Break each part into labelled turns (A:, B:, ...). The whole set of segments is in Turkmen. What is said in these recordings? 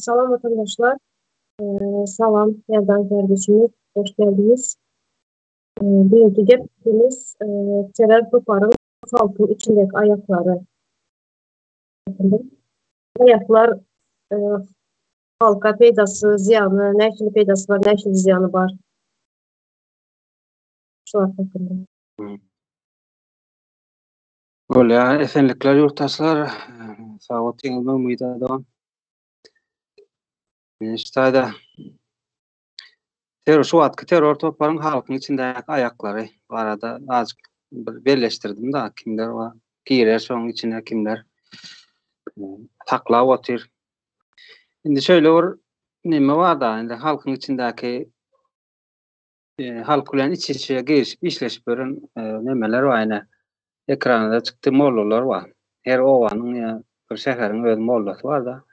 A: Salam watandaşlar. Salam Ýazdan kardeşimiz, hoş geldiňiz. Bugünkü gepimiz terror toparyň halkyň içindäki aýaklary. Aýaklar halka peýdasy, zyýany, nähili peýdasy bar, nähili zyýany bar? Şular hakynda.
B: Bolýar, esenlikler ýurtdaşlar. Sag otyňyz Umyda dogan. Men şu taýda terror şu wagtky terror toparyň halkyň içindäki aýaklary barada azajyk bir belleşdirdim da kimler bar girer şoň içine kimler saklap otyr. Indi şeýle bir neme bar da indi halkyň içindäki halk bilen iç içe girişip işleşip ýören nemeler bar ine. Ekranda çykdy mollalar bar. Her obanyň ýa bir şäheriň öz mollasy bar-da.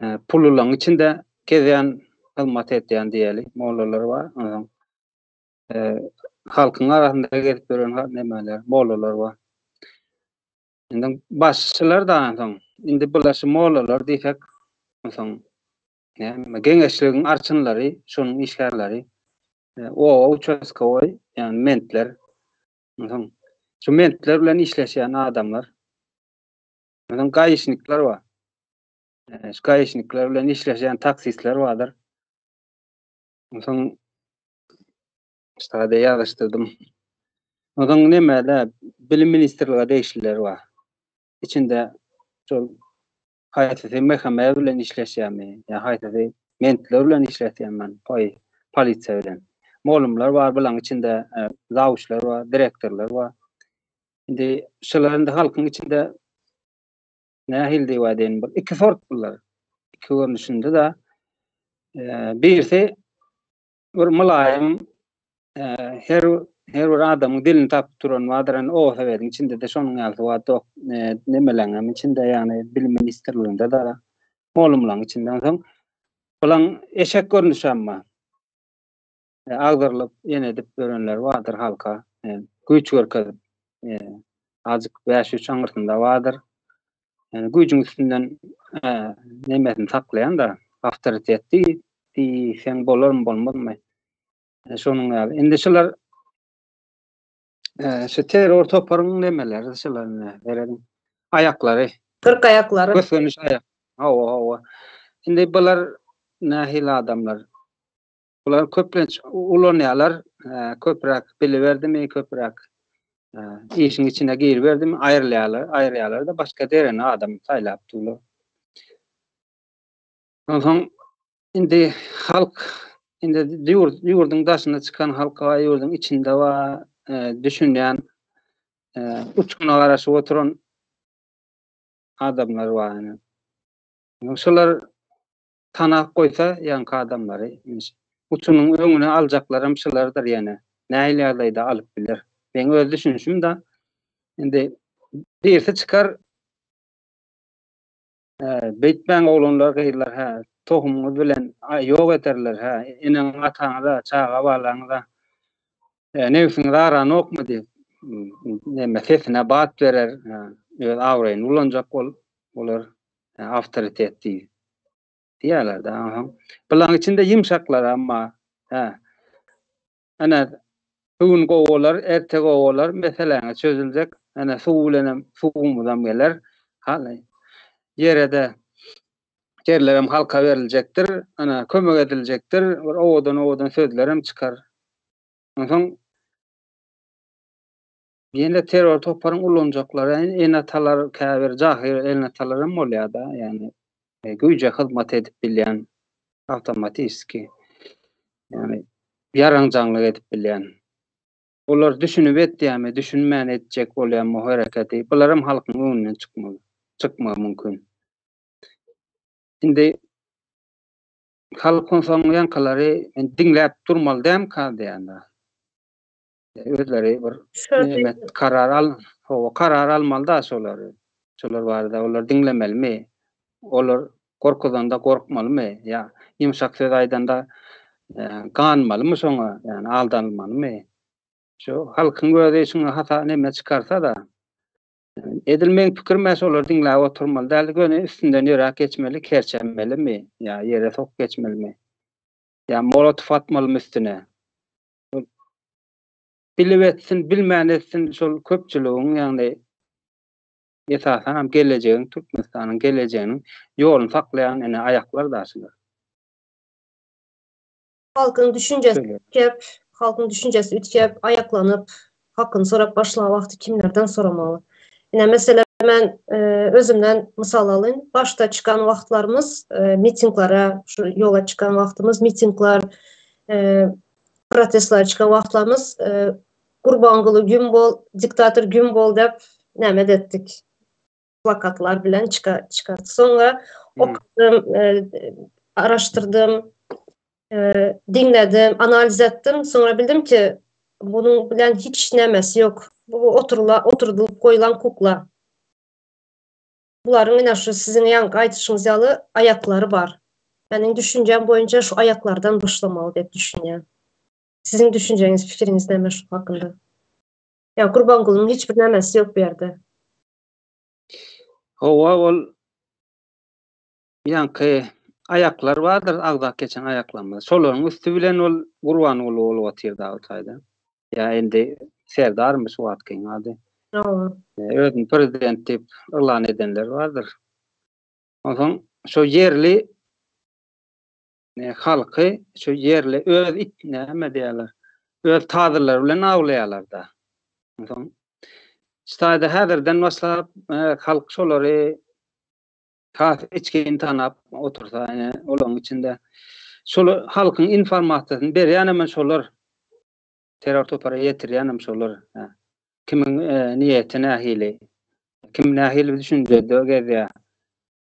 B: Pullularyň içinde gezýän, hyzmat edýän diýeli mollalar bar. Onsoň halkyň arasynda gezip ýören nemeler, mollalar bar. Indi başçylar da onsoň indi bular şu mollalar diýsek, onsoň Näme, geňeşligiň arçynlary, şonuň işgärleri, oba uçastkowoý, ýagny mentler. Onsoň şu mentler bilen işleşýän adamlar. Onsoň gaişnikler bar. Şu gaişnikler bilen işleşýän taksistler bardyr. Onsoň şada ýazyşdyrdym. Onsoň näme, bilim ministrlige degişliler bar. Içinde şol Haýsysy MHM bilen işleşýärmi, ýa haýsysy mentler bilen işleşýärmi, goý, polisiýa bilen. Mugallymlar bar, bularyň içinde zawuçlar bar, direktorlar bar. Indi şular indi halkyň içinde nähili diýip aýdaýyn, bir iki sort bular. Iki görnüşinde-de birisi bir mylaýym her her bir adamyň dilini tapyp duran bardyr. Indi oba sowetiň içinde-de şonuň ýalysy bar. Dok nemeleň hem içinde, ýagny bilim ministrliginde-de molumlaryň içinde. Onsoň bulaň eşek görnüşi hem bar. Agdarylyp, ýene edip ýörenler bardyr halka. Güýç görkezip, azjyk bäş-üç aňyrsynda bardyr. Ýani güýjüň üstünden nemesini saklaýan-da, awtoritet diýseň bolarmy, bolmazmy? Şonuň ýaly. Indi şular şu terror toparyň nemeleri şular indi serediň. Aýaklary.
A: 40 aýaklary.
B: Gös-göni şu aýak. Hawa, hawa. Indi bular nähili adamlar? Bular köplenç ulanýarlar, köpräk biliberdimi, köpräk işiň içine giriberdimi aýrylýarlar, aýyrýarlar-da başga derene adam saýlap durlar. Onsoň indi halk indi ýurt ýurduň daşyna çykan halk bar, ýurduň içinde bar, düşünýän, uçguna garaşyp oturan adamlar bar. Şolar tanap goýsa ýaňky adamlary uçunyň öňüni aljaklaram şulardyr ýene. Nähili ýagdaýda alyp biler? Meň öz düşünişim da indi birisi çykar beýtmäň oglanlar gyzlar hä tohumyňyz bilen ýok ederler hä eneň ataňyza çaga balaňyza nebsiňiz aranokmy diýip neme sesine bat berer öz abraýyny ulanjak bolup olar awtoritet diýip diýýärler-de. Aha. Bularyň içinde ýumşaklar amma, hä. Ene bu gün gowy bolar, erte gowy bolar, meseläňiz çözüljek. Ene suw bilenem suwumyzam geler. Hany ýere-de ýerlerem halka beriljekdir. Ene kömek ediljekdir. Bir owadan-owadan sözlerem çykar. Onsoň Ýene terror toparyň ulanjaklary ene-atalar käbir jahyl ene-atalaram bolýar-da, ýagny güýje hyzmat edip bilýän awtomatiski, ýagny ýaranjaňlyk edip bilýän. Olar düşünip etýärmi, düşünmän etjek bolýarmy o hereketi, bularam halkyň öňünden çykmaly, çykmagy mümkin. Indi halk onsoň ýaňkylary diňläp durmaly dälmika diýýän-de. Özleri bir näme karar al, hawa karar almaly da şolar. Şolar barada olar diňlemelimi? Olar gorkuzanda gorkmalymy? Ýa ýumşak söz aýdanda e, ganmalymy şoňa, ýagny aldanmalymy? Şu halkyň özi şuňa hata näme çykarsa da. Edil meň pikirim-ä şolary diňläp oturmaly däl, göni üstünden ýöräp geçmeli, kerçenmelimi ýa ýere sokup geçmelimi? Ýa molotow atmalymy üstüne? Bilip etsin, bilmän etsin şol köpçüligiň, ýagny esasan hem gelejegiň, Türkmenistanyň gelejeginiň ýoluny saklaýan ene aýaklar da şular.
A: Halkyň düşünjesi üýtgäp, halkyň düşünjesi üýtgäp, aýaklanyp, hakyny sorap başlan wagty kimlerden soramaly? Ine, meselem, men özümden mysal alyň. Başda çykan wagtlarymyz mitinglere, şu ýola çykan wagtymyz mitingler, protestlere çykan wagtlarymyz Gurbanguly güm bol, diktator güm bol diýip näme etdik. Plakatlar bilen çykardyk. Soňra okadym, araşdyrdym, diňledim, analiz etdim. Soňra bildim ki, bunuň bilen hiç nämesi ýok. Bu oturyla, oturdylyp goýlan kukla. Bularyň ine şu siziň ýaňky aýdyşyňyz ýaly aýaklary bar. Meniň düşünjem boýunça şu aýaklardan başlamaly diýip düşünýän. Siziň düşünjeňiz, pikiriňiz näme şu hakynda? Ýa Gurbangulynyň hiç bir nämesi ýok bu ýerde.
B: Hawa, ol ýaňky aýaklar bardyr, agzap geçen aýaklarymyz. Şolaryň üsti bilen ol Gurbanguly bolup otyr da o taýda. Ýa indi Serdarmy şu wagtkyň ady.
A: Hawa.
B: Özüni prezident diýip yglan edenler bardyr. Onsoň şo ýerli halky şu ýerli öz it näme diýýärler, öz tazylary bilen awlaýarlar-da. Onsoň şu taýda häzirden başlap halk şolary has içgin tanap otursa, ine olaryň içinde şol halkyň informasiýasyny berýän hem şolar. Terror topara ýetirýän hem şolar. Kimiň niýeti nähili? Kim nähili düşünjede gezýär?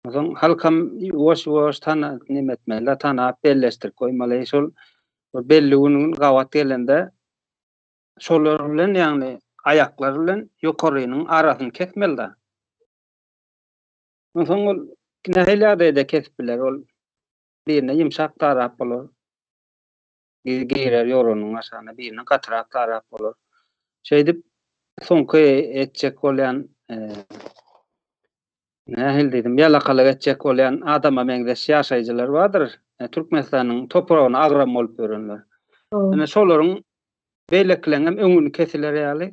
B: Onsoň halkam ýuwaş-ýuwaş tana neme etmeli, tanap belleşdirip goýmaly. Şol belli gün gabat gelende şolar bilen, ýagny aýaklar bilen ýokarynyň arasyny kesmeli-de. Onsoň ol nähili ýagdaýda kesip biler? Ol birine ýumşak darap bolar. Girer ýorganyň aşagyna birine gatyrak darap bolar. Şeýdip soňky etjek bolýan nähili diýdim, ýalakalyk etjek bolýan adama meňzeş ýaşaýjylar bardyr. Türkmenistanyň topragyna agram bolup ýörenler. Ine şolaryň beýlekileň hem öňüni kesiler ýaly,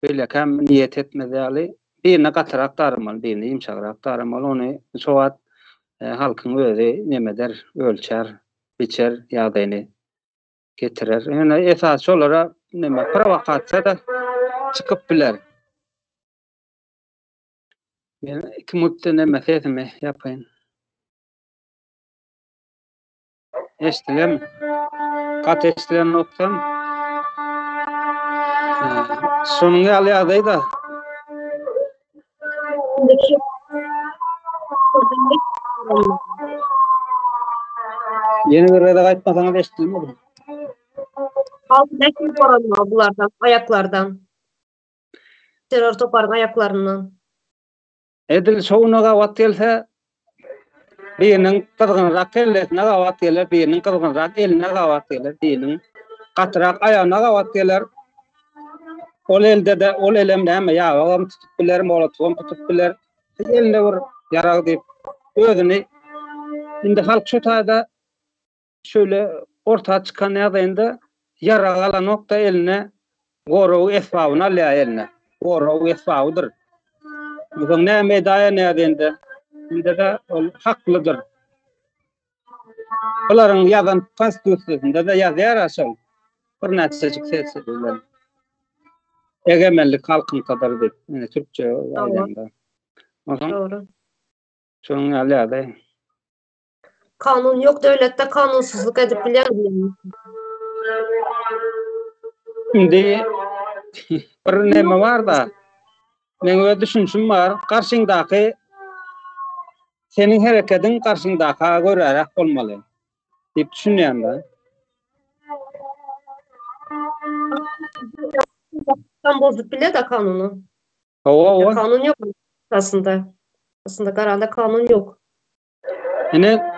B: beýlekäm niýet etmez ýaly birine gatyrak daramaly, birine ýumşagrak daramaly. Ony şo wagt halkyň özi neme eder, ölçär, biçer ýagdaýyny getirer. Ýöne esasy şolara neme prowokasiýa-da çykyp biler. Men 2 minutda neme sesimi ýapaýyn. Eşdilen. Gaty eşdilen noktam. Şonuň ýaly ýagdaýda. Ýene bir gezek aýtmasaňyz eşidilmedi.
A: Halk nähili goranmaly bulardan, aýaklardan? Terror toparyň aýaklaryndan.
B: Edil şowuna gabat gelse, biriniň gyzgynrak kellesine gabat geler, biriniň gyzgynrak eline gabat geler, biriniň gatyrak aýagyna gabat geler. Ol elde-de, ol elem näme, ýabagam tutup biler, molotowam tutup biler. Elinde bir ýarag diýip, özüni indi halk şu taýda Şöyle orta çykan ýagdaýynda ýarag alanok-da eline gorag esbabyny alýar eline. Gorag esbabydyr. Onsoň näme edaýa nädende? Indi-de ol haklydyr. Bularyň ýazan konstitusiýasynda-da ýazýar-a şol. Birnäçejik ses bilen. Egemenlik halkyňkadyr diýip, indi türkçe aýdanda. Onsoň
A: Dogry.
B: Şonuň ýaly ýagdaý.
A: Kanun ýok döwletde kanunsyzlyk edip bilýän.
B: Indi bir neme bar-da. Meň öz düşünişim bar. Garşyňdaky seniň herekediň garşyňdaka göräräk bolmaly diýip düşünýän-de.
A: Tam bozup bilýär-de kanuny.
B: Hawa, hawa.
A: Kanun ýok aslynda. Aslynda garanda kanun ýok.
B: Ine,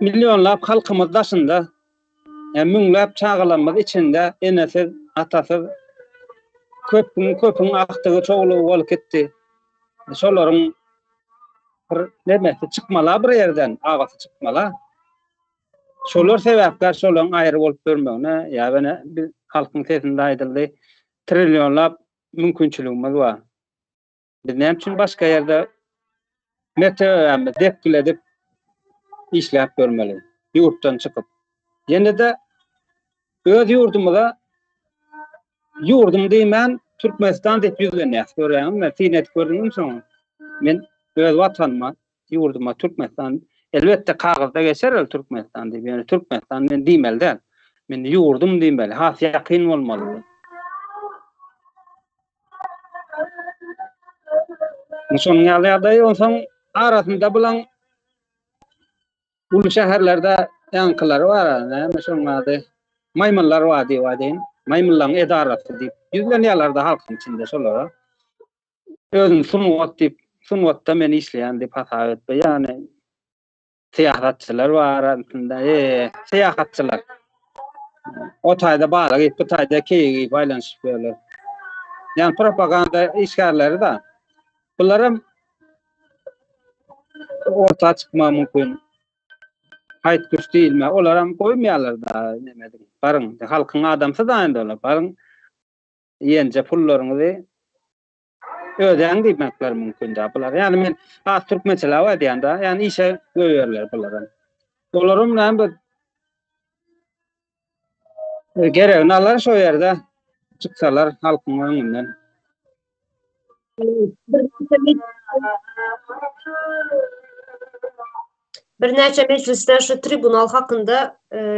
B: millionlap halkymyz daşynda, müňläp çagalarymyz içinde enesiz, atasyz, köpüň, köpüň agtygy, çowlugy bolup gitdi. Şolaryň bir nemesi çykmala bir ýerden, agasy çykmala. Şolar sebäpkär şolaryň aýry bolup ýörmegine, ýa ýene biz halkyň sesinde aýdyldy, trillionlap mümkinçiligimiz bar. Biz näme üçin başga ýerde mertebämizi depgiledip işläp ýörmeli, ýurtdan çykyp. Ýene-de öz ýurdumyza ýurdum diýmän Türkmenistan diýip ýüzlenýäs, görýäňizmi? Syn edip gördüňizmi şoňa? Men öz watanyma Ýurduma Türkmenistan elbetde kagyzda geçer ol Türkmenistan diýip, ýöne Türkmenistan men diýmeli däl. Men ýurdum diýmeli, has ýakyn bolmaly. Şonuň ýaly ýagdaý onsoň arasynda bulaň uly şäherlerde ýaňkylary bar, näme şonuň ady? Maýmynlar bar diýip aýdaýyn. Maýmynlaryň edarasy diýip ýüzlenýärler-de halkyň içinde şolara. Özüni sungat diýip, sungatda men işleýän diýip hasap etme. Ýagny syýasatçylar bar arasynda, e, syýahatçylar. O taýda balyk iýip, bu taýda keýik iýip aýlanyşyp ýörler. Ýagny propaganda işgärleri da. Bularam orta çykma mümkin. Haýt güç diýilme. Olaram goýmaýarlar da neme diýip. Baryň, halkyň adamsy da indi olar. Baryň Iýenje pullaryňyzy ödäň diýmekleri mümkin da bular. Ýagny men has türkmençeläp aýdýan da, ýagny işe goýberler bularam. Olaram näme bir geregini alar şo ýerde çyksalar halkyň öňünden.
A: Birnäçe mejlisde şu tribunal hakynda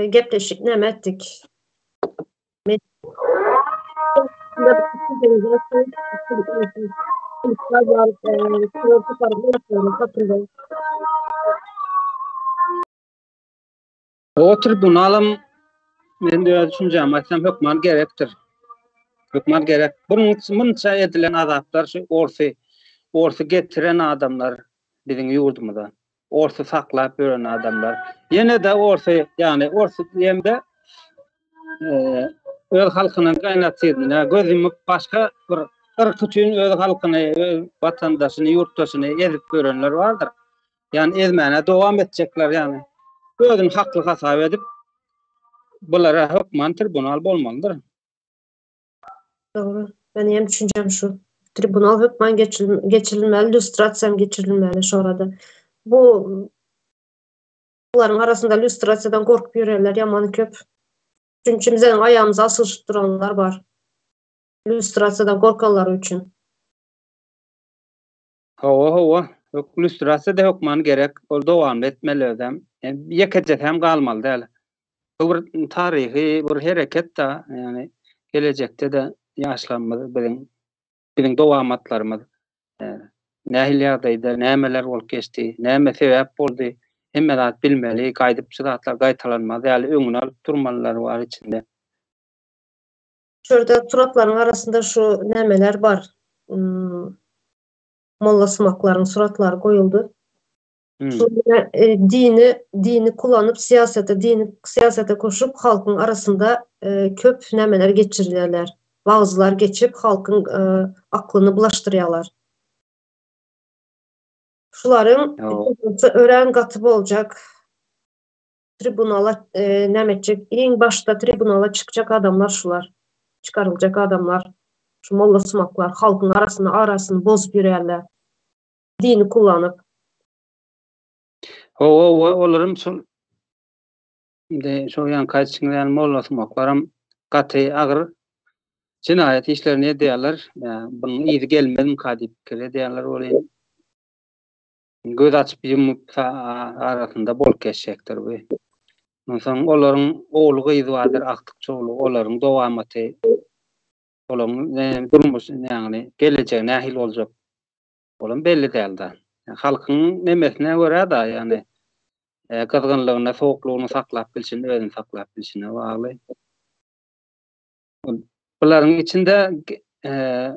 A: gepleşik näme etdik.
B: O tribunalam men öz düşünjämi aýtsam hökman gerekdir. Hökman gerek. Munça edilen azaplar şu orsy orsy getiren adamlar biziň ýurdumyza. Orsy saklap ýören adamlar. Ýene-de orsy, ýagny orsy diýemde öz halkynyň genosidine göz ýumup başga bir yrk üçin öz halkyny, öz watandaşyny, ýurtdaşyny ezip ýörenler bardyr. Ýagny ezmäne dowam etjekler, ýagny özüni hakly hasap edip bulara hökman tribunal bolmalydyr.
A: Dogry. Meniň hem düşünjem şu. Tribunal hökman geçirilmeli, lýustrasiýa hem geçirilmeli şu arada. Bu bularyň arasynda lýustrasiýadan gorkup ýörenler ýaman köp. Çünki biziň aýagymyza asylyşyp duranlar bar. Lýustrasiýadan gorkanlary üçin.
B: Hawa, hawa. Lýustrasiýa-da hökman gerek. Ol dowamly etmeli özem. Ýekejesi hem galmaly däl. Bu bir taryhy bir hereket-da, ýagny gelejekde-de ýaşlarymyz biziň biziň dowamatlarymyz nähili ýagdaýda nämeler bolup geçdi, näme sebäp boldy, hemme zat bilmeli, gaýdyp şu zatlar gaýtalanmaz ýaly öňüni alyp durmalylar bar içinde.
A: Şu ýerde suratlaryň arasynda şu nämeler bar. Mollasumaklaryň suratlary goýuldy. Şu e, dini dini kulanyp syýasata dini syýasata goşup halkyň arasynda e, köp nämeler geçirilýärler. Wagyzlar geçip halkyň e, aklyny bulaşdyrýarlar. Şularyň örän gaty boljak tribunala e, näme etjek iň başda tribunala çykjak adamlar şular. Çykaryljak adamlar. Şu molla sumaklar halkyň arasyny arasyny bozup ýörýärler. Dini kullanyp.
B: Hawa, hawa, olaram şol indi şol ýaňky aýdyşyňyz ýaly molla sumaklaram gaty agyr jenaýat işlerini edýärler. Bunuň yzy gelmezmika diýip pikir edýärler welin göz açyp ýumup arasynda bolup geçjekdir bu. Onsoň olaryň ogly gyzy bardyr, agtyk çowlugy, olaryň dowamaty, olaryň durmuşy, ýagny gelejegi nähili boljak? Olam belli däl-de. Halkyň nemesine görä-de, ýagny gyzgynlygyny, sowuklygyny saklap bilşini, özüni saklap bilşine bagly. Bularyň içinde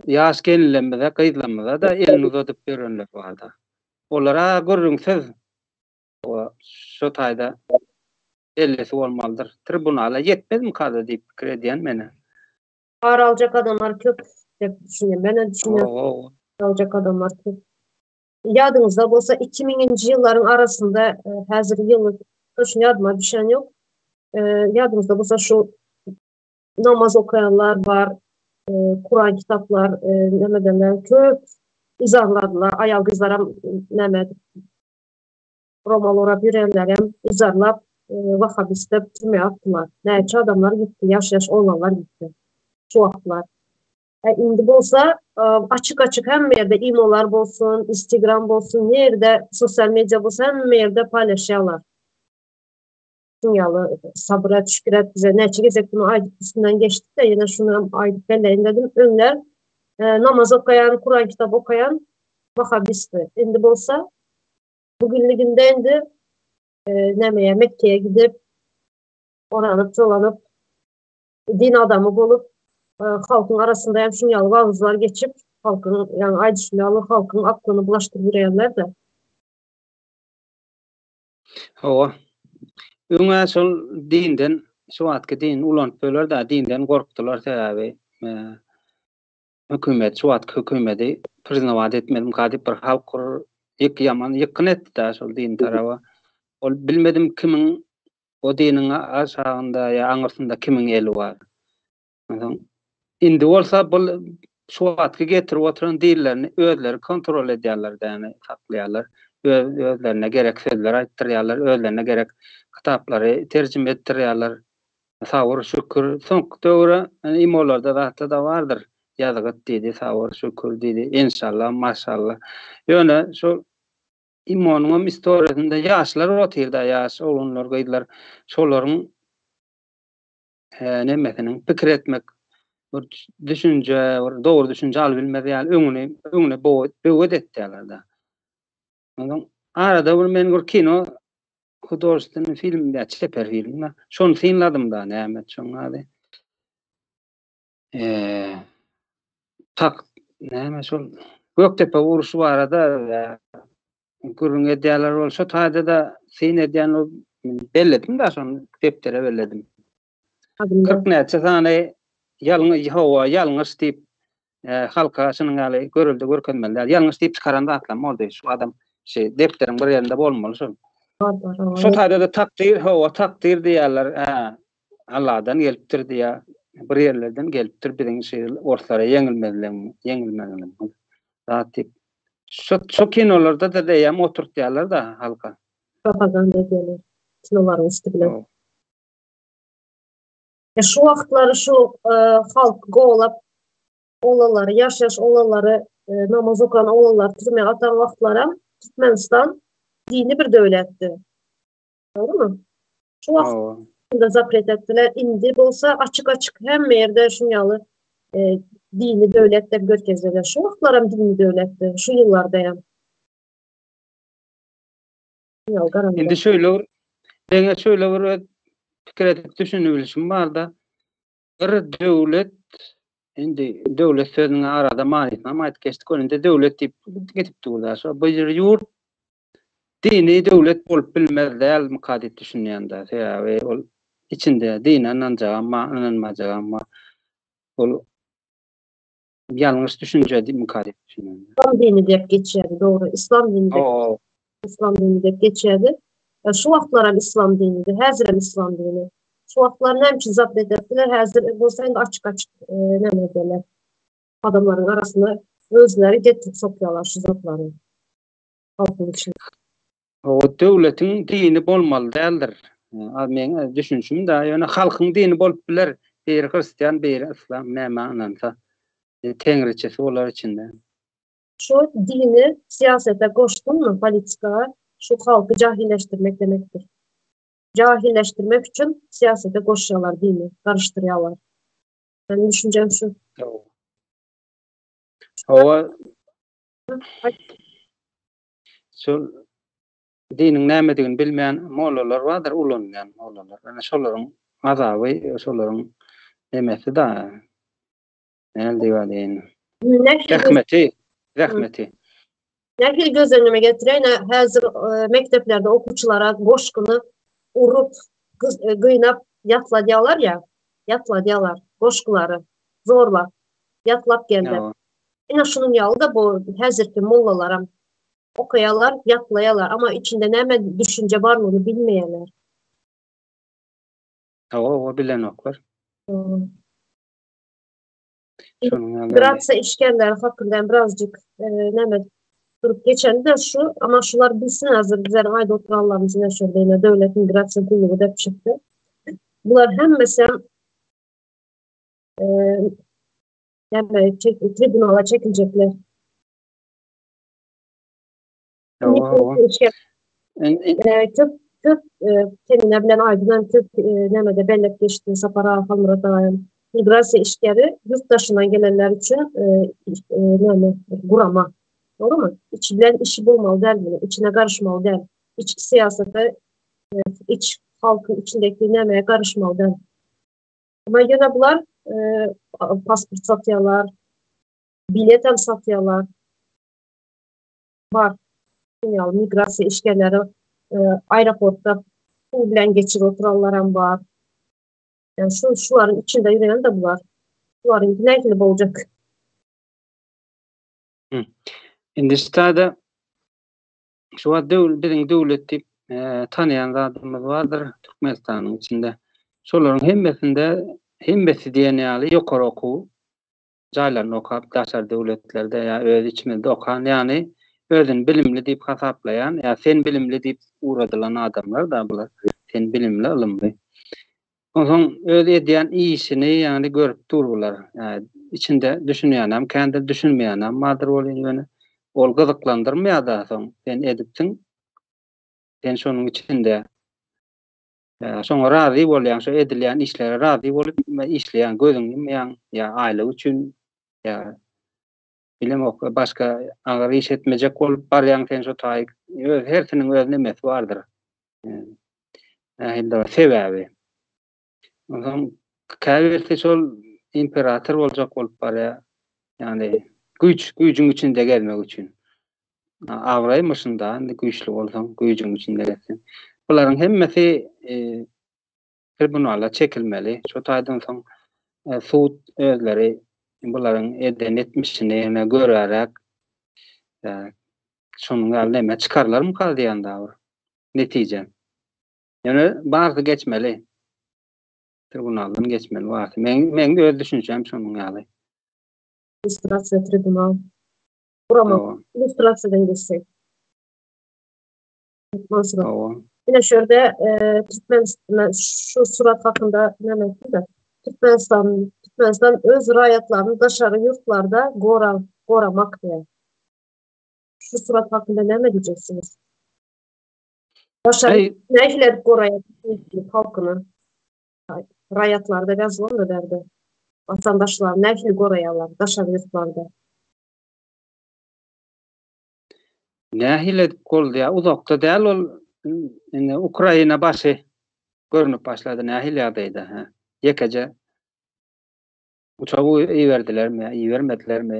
B: ýaş gelinlerimize, gyzlarymyza-da elini uzadyp ýörenler bar-da. Olara gürrüňsiz şu taýda bellisi bolmalydyr. Tribunala ýetmezmika-da diýip pikir edýän men-ä.
A: Ar aljak adamlar köp diýip düşünýän. Menem düşünýän. Ar aljak adamlar köp. Ýadyňyzda bolsa 2000-nji ýyllaryň arasynda häzir ýyly toçny ýadyma düşen ýok. Ýadyňyzda bolsa şu namaz okaýanlar bar, Kuran kitaplar nämedenler köp yzarladylar. Aýal gyzlaram näme edip romal orap ýörenlerem yzarlap wahabist dep türmä atdylar. Näçe adamlar gitdi, ýaş-ýaş oglanlar gitdi şu wagtlar. Indi bolsa açyk-açyk hemme ýerde imolar bolsun, instagram bolsun, nirde sosial media bolsa hemme ýerde paýlaşýarlar. Şuň ýaly sabyr et, şükür et bize näçe gezek bunu aýdyp üstünden geçdik-de ýene şuny hem aýdyp belleýin dedim. Öňler namaz okaýan, Kuran kitap okaýan wahabistdi. Indi bolsa bugünliginde indi nämeye Mekke'ye gidip oranyp dolanyp din adamy bolup halkyň arasynda hem şuň ýaly wagyzlar geçip halkyň ýaňy aýdyşym ýaly halkyň aklyny bulaşdyryp ýörenler-de.
B: Hawa. Öň-ä şol dinden, şu wagtky dini ulanyp böler-dä, dinden gorkdular sebäbi hökümet, şu wagtky hökümedi priznawat etmedimka diýip bir halk bir ýyk ýaman ýykgyn etdi-dä şol din taraba. Ol bilmedim kimiň o diniň aşagynda ýa aňyrsynda kimiň eli bar. Onsoň indi bolsa bul şu wagtky getirip oturan dillerini özleri kontrol edýärler däni saklaýarlar. Öz özlerine gerek sözler aýtdyrýarlar, özlerine gerek kitaplary terjime etdirýärler. Sabyr, şükür. Soňky döwre imolarda zatda-da bardyr. Ýazgyt diýdi, sabyr, şükür diýdi, enşalla, maşalla. Ýöne şu imonyňam istoriýasynda ýaşlar otyrda, ýaş oglanlar, gyzlar şolaryň nemesiniň pikir etmek bir düşünje, bir dogry düşünje alybilmez ýaly öňüni öňüne böwet etýärler-de. Onsoň arada bir men bir kino hudožestwennyý film ýa çeper film şony synladym-da näme şoň ady. Eee tak näme şol Gökdepe urşy barada gürrüň edýärler ol şo taýda-da syn edýän ol belledim-de şony depdere belledim. 40 näçe sany ýalňy hawa ýalňyş diýip e, halka şunuň ýaly görelde görkezmeli däl. Ýalňyş diýip çykaran zatlam boldy. Şu adam şey depderiň bir ýerinde bolmaly şol. Şo taýda-da takdyr, hawa takdyr diýýärler. Hä, Allahdan gelipdir diýýär. Bir ýerlerden gelipdir biziň şu orslara ýeňilmezligimiz, ýeňilmegimiz. Zat diýip. Şo şo kinolarda-da eýýäm oturtýarlar-da halka.
A: Propaganda edýärler kinolaryň üsti bilen. E şu wagtlary şu e, halk golap oglanlary, ýaş ýaş oglanlary e, namaz okan oglanlary türmä atan wagtlaram Türkmenistan dini bir döwletdi. Dogrumy? Şu wagt zapret etdiler. Indi bolsa açyk-açyk hemme ýerde şuň ýaly e, dini döwlet dep görkezdiler. Şu wagtlaram dini döwletdi, şu ýyllarda hem.
B: Indi şöyle bir meňe şöyle bir öz pikir edip düşünibilişim barda bir döwlet indi döwlet sözüniň arada manysyny hem aýdyp geçdik indi döwlet diýip gidip dur-da. Şo bir ýurt Dini döwlet bolup bilmez dälmika diýip düşünýän-dä. Sebäbi ol içinde dine ynanjagam bar, ynanmajagam bar. Ol ýalňyş düşünje diýmika diýip düşünýän.
A: Yslam dini diýip geçýärdi, dogry. Yslam dini diýip. Yslam dini diýip geçýärdi. Şu wagtlaram yslam dinidi, häzirem yslam dini. Şu wagtlar näme üçin zabt edipdiler, häzir bolsa indi açyk-açyk näme edýärler. Adamlaryň arasyna özleri getirip sokýarlar şu zatlary. halkyň içinde.
B: O döwletiň dini bolmaly däldir. A meň düşünşim da, ýöne halkyň dini bolup biler. Biri hristian, biri yslam, nämä ynansa. Teňriçisi bolar içinde.
A: Şu dini syýasete goşduňmy, politika, şu halky jahilleşdirmek demekdir. Jahilleşdirmek üçin syýasete goşýarlar dini, garyşdyrýarlar. Meniň düşünjem şu.
B: Hawa. Şol diniň nämedigini bilmeýän mollalar bardyr, ulanýan mollalar. Ýöne şolaryň azaby, şolaryň nemesi da. Näme diýip aýdaýyn? Zähmeti, zähmeti.
A: Nähili göz öňüme getireýin, häzir e, mekdeplerde okuwçylara goşgyny urup, e, gynap ýatladýarlar ýa, ýatladýarlar goşgulary zorlap, ýatlap geldi. Ine şunuň ýaly-da bu häzirki mollalaram. Okaýarlar, ýatlaýarlar, amma içinde näme düşünje barlygyny bilmeýärler.
B: Hawa, hawa bilenoklar. Şonuň ýaly.
A: Migrasiýa işgärleri hakynda hem birazjyk näme durup geçende şu, amma şular bilsin hazir bizleriň aýdyp oturanlarymyz ine şol ýene döwlet migrasiýa gullugy dep çykdy. Bular hemmesi näme tribunala çekiljekler.
B: Hawa, hawa.
A: Köp köp Kemine bilen Aýdyn hem köp nämede belläp geçdi Sapar aga Halmyrat aga hem. Migrasiýa işgäri ýurt daşyndan gelenler üçin näme gurama. Dogrumy? Içi bilen işi bolmaly däl munuň, içine garyşmaly däl. Iç syýasata, iç halkyň içindäki nämeye garyşmaly däl. Amma ýöne bular pasport satýarlar, bilet hem satýarlar. Bar. Ýaly migrasiýa işgärleri aeroportda pul bilen geçirip oturanlar hem bar. Yani şu şularyň içinde ýören de bular. Bularyň nähili boljak?
B: Indi ştada şu wagt döwl biziň döwlet diýip e, tanaýan zadymyz bardyr Türkmenistanyň içinde. Şolaryň hemmesinde hemmesi diýen ýaly ýokary okuw jaýlarynda okap daşary döwletlerde ýa öz içimizde okan ýagny özüni bilimli diýip hasaplaýan ýa sen bilimli diýip ugradylan adamlar da bular sen bilimli ylymly onsoň öz edýän işini ýagny görüp dur bular içinde düşünýänem kändir düşünmeýänem bardyr welin ýöne ol gyzyklandyrmaýar-da soň sen edipsiň sen şonuň içinde Şoňa razy bolýaň, şo edilýän işlere razy bolup işleýäň, gözüňi ýumýaň, ýa aýlyk üçin, ýa bilemok, başga agyr iş etmejek bolup barýaň sen şo taýy. Öz hersiniň öz nemesi bardyr. Nähilidir bir sebäbi. Onsoň käbirisi şol imperator boljak bolup barýar. Ýagny güýç, güýjüň içinde gezmek üçin. Abraýmy şunda indi güýçli bolsaň, güýjüň içinde gezseň. Bularyň hemmesi e, tribunala çekilmeli. Şo taýdan soň e, sud özleri bularyň eden etmişini ýene göräräk e, şonuň ýaly näme çykarlarmyka diýen da bir netije. Ýöne barsy geçmeli. Tribunaldan geçmeli barsy. Men men öz düşünjem şonuň ýaly.
A: Lustrasiýa tribunal. Gurama lustrasiýadan geçsek.
B: Hawa.
A: Ine şu ýerde e, Türkmen şu surat hakynda näme aýtdy-da? Türkmenistan Türkmenistan öz raýatlaryny daşary ýurtlarda gora goramak diýär. Şu surat hakynda näme diýjeksiňiz? Daşary nähili edip goraýar halkyny? Raýatlarda ýazylan da bärde. Watandaşlar nähili goraýarlar daşary ýurtlarda?
B: Nähili edip goldaýar? Uzakda däl ol indi Ukraina başy görnüp başlady nähili ýagdaýda hä. Ýekeje uçak iberdilermi ýa ibermedilermi?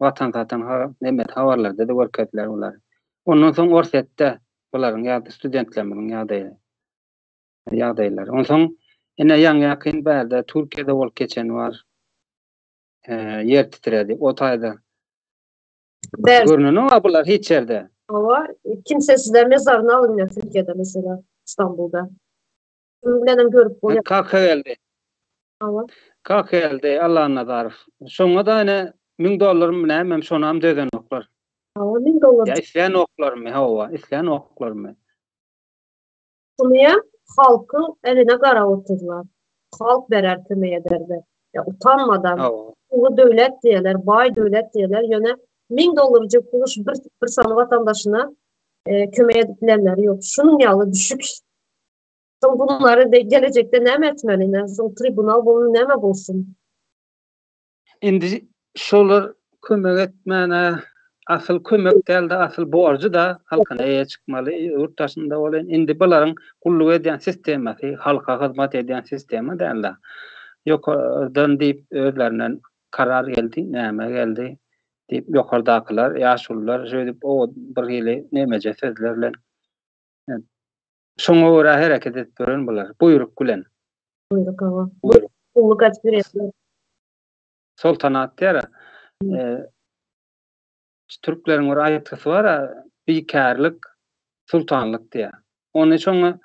B: Watan satan neme habarlarda-da görkezdiler bulary. Ondan soň Orsýetde bularyň ýa-da studentlerimiziň ýagdaýy ýagdaýlary. Onsoň ine ýaňy-ýakyn bärde Türkiýede bolup geçen bar. Ýer titredi. O taýda
A: Ber.
B: Görnenok bular hiç ýerde.
A: Hawa, kimsesizler mezaryny alynýar Türkiýede mesela, İstanbulda. Şunuň bilen hem görüp bolýar.
B: Kaka geldi.
A: Hawa.
B: Kaka geldi Allanazarow. Şoňa da ine 1000 dollarmy nämem şonam dözenoklar.
A: Hawa, 1000 dollar.
B: Ýa islänoklarmy, hawa, islänoklarmy.
A: Şunuýa halkyň eline garap otyrlar. Halk berer kömek ederdi. Ýa utanmadan uly döwlet diýerler, baý döwlet diýerler, ýöne 1000 dollarjyk puly şu bir, bir sany watandaşyna e, kömek edip bilenleri ýok. Şunuň ýaly düşük. Soň bunlary de gelejekde näme etmeli? Soň tribunal bolun näme bolsun?
B: Indi şolar kömek etmäne asyl kömek dälde asyl borjy da halkyna eýe çykmaly ýurt daşynda bolan indi bularyň gulluk edýän sistemasy halka hyzmat edýän sistema dälde ýokardan diýip özlerinden karar geldi näme geldi diýip ýokardakylar ýaşulular şeýdip o bir hili nemeje sözler bilen şoňa görä hereket edip ýören bular buýruk bilen
A: buýruk hawa gulluk edip ýören
B: Soltanat diýer. E, türkleriň bir aýtgysy bar. Bikärlik sultanlyk diýýär. Ony şoňa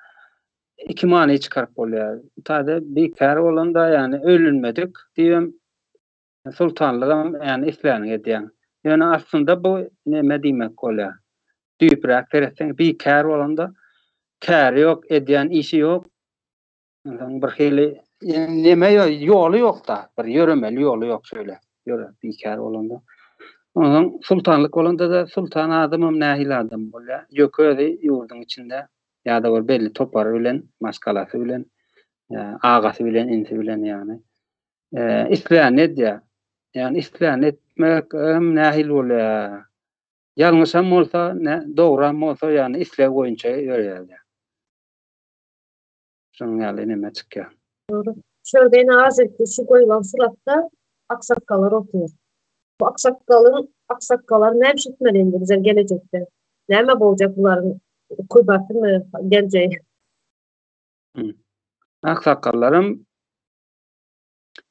B: iki many çykaryp bolýar. Täze bikär bolanda ýagny öýlenmedik diýibem sultanlygam ýagny isläniňi edýäň. Ýöne aslynda bu neme diýmek bolýar. Düýpräk seretseň bikär bolanda käri ýok, edýän işi ýok. Onsoň bir hili neme ýoly ýok-da, bir ýöremeli ýoly ýok şeýle. Ýöre bikär bolanda. Onsoň sultanlyk bolanda-da sultan adamam nähili adam bolýar? Ýöke özi ýurduň içinde ýa-da bir belli topary bilen, maşgalasy bilen, agasy bilen, inisi bilen ýagny islänini edýär. Ýagny islänini etmek hem nähili bolýar? Ýalňyşam bolsa, dogram bolsa, ýagny isleg boýunça ýörýär. Şonuň ýaly neme çykýar.
A: Dogry. Şu ýerde ýene azykly şu goýlan suratda aksakgallar otyr. Bu aksakgalyň aksakgalar näme iş etmeli indi bize gelejekde? Näme boljak bularyň ukybatymy geljegi?
B: Aksakgallaram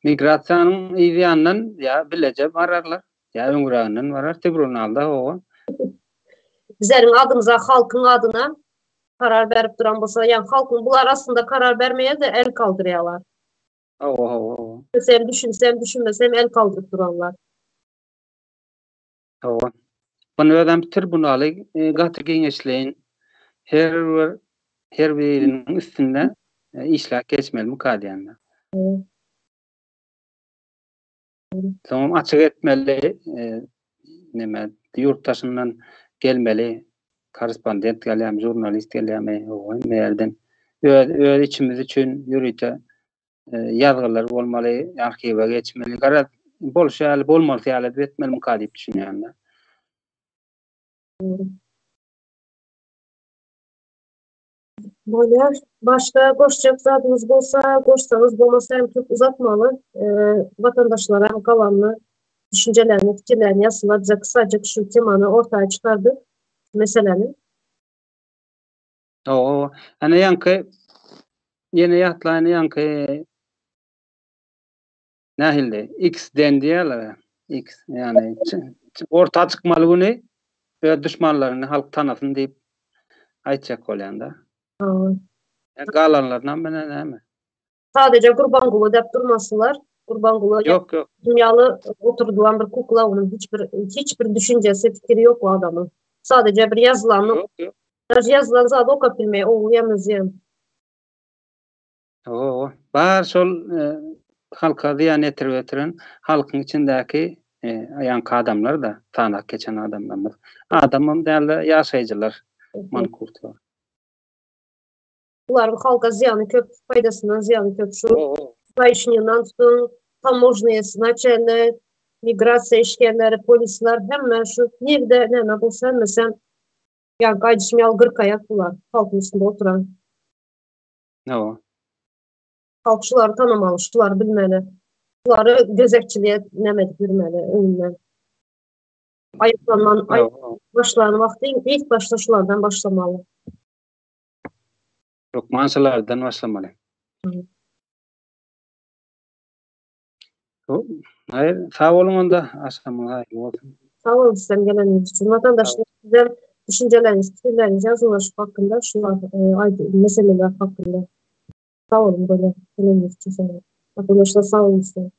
B: migrasiýanyň yz ýanyndan ýa bileje bararlar, ýa öňräginden barar tribunalda hawa.
A: Bizleriň adymyza halkyň adyna karar berip duran bolsa, ýa halkyň bular aslynda karar bermeýär-de el kaldyrýarlar.
B: Hawa, hawa, hawa.
A: Sen düşünsem, düşünmesem el kaldyryp duranlar.
B: Hawa. Muny özem tribunaly gaty giňişleýin her bir her biriniň üstünde işläp geçmelimika diýende. Soňam açyk etmeli, neme ýurt daşyndan gelmeli, korrespondent gelýärmi, žurnalist gelýärmi, hemme ýerden öz öz içimiz üçin ýörite ýazgylar bolmaly, arhiwe geçmeli. Garaz, bolşy ýaly, bolmalysy ýaly edip etmelimika diýip düşünýän-de.
A: Bolýar. Başga goşjak zadyňyz bolsa, goşsaňyz, bolmasa hem köp uzatmaly. Watandaşlaram galanyny, düşünjelerini, pikirlerini ýazsynlar. Bize kysajyk şu temany orta çykardyk, meseläni.
B: Hawa, ana ýaňky ýene ýatlaýyn ýaňky nähildi? X den diýýärler. X, ýagny orta çykmaly güni öz duşmanlaryny halk tanasyn diýip aýtjak bolýan-da.
A: Hawa.
B: Galanlarynam menä näme?
A: Sadece Gurbanguly dep durmasynlar. Gurbanguly
B: Ýok, ýok.
A: Dünýaly oturdylan bir kukla onuň hiç bir hiç bir düşünjesi, pikiri ýok o adamyň. Sadece bir ýazylany
B: Ýok, ýok.
A: Daže ýazylan zady okap bilmeýär, ogly ýa özem.
B: Hawa, bar şol halka zyýan ýetirip oturan halkyň içindäki ýaňky adamlar-da, sanap geçen adamlarymyz. Adamam däl-de, ýaşaýjylar, mankurtlar.
A: Bularyň halka zyýany köp, paýdasyndan zyýany köp. Şu gaýyşyndan tutuň, tamožnyýasyna çenli, migrasiýa işgärleri, polisler, hemme şu nirde näme bolsa hemmesem ýa gaýdyşym ýaly gyrkaýak bular, halkyň üstünde oturan.
B: Hawa.
A: Halk şulary tanamaly, şulary bilmeli. Şulary gözegçiliğe näme edip ýürmeli öňünden. Aýyplanman, başlan wagty ilk başda şulardan başlamaly.
B: Hökman şulardan başlamaly. Haýyr, sag boluň onda, agşamyňyz haýyrly bolsun.
A: Sag boluň sizem geleniňiz üçin. Watandaşlar sizem düşünjeleriňizi, pikirleriňizi ýazyňlar şu hakynda, şu meseleler hakynda. Sag boluň böyle geleniňiz üçin sag boluň. Watandaşlar sag boluň sizem.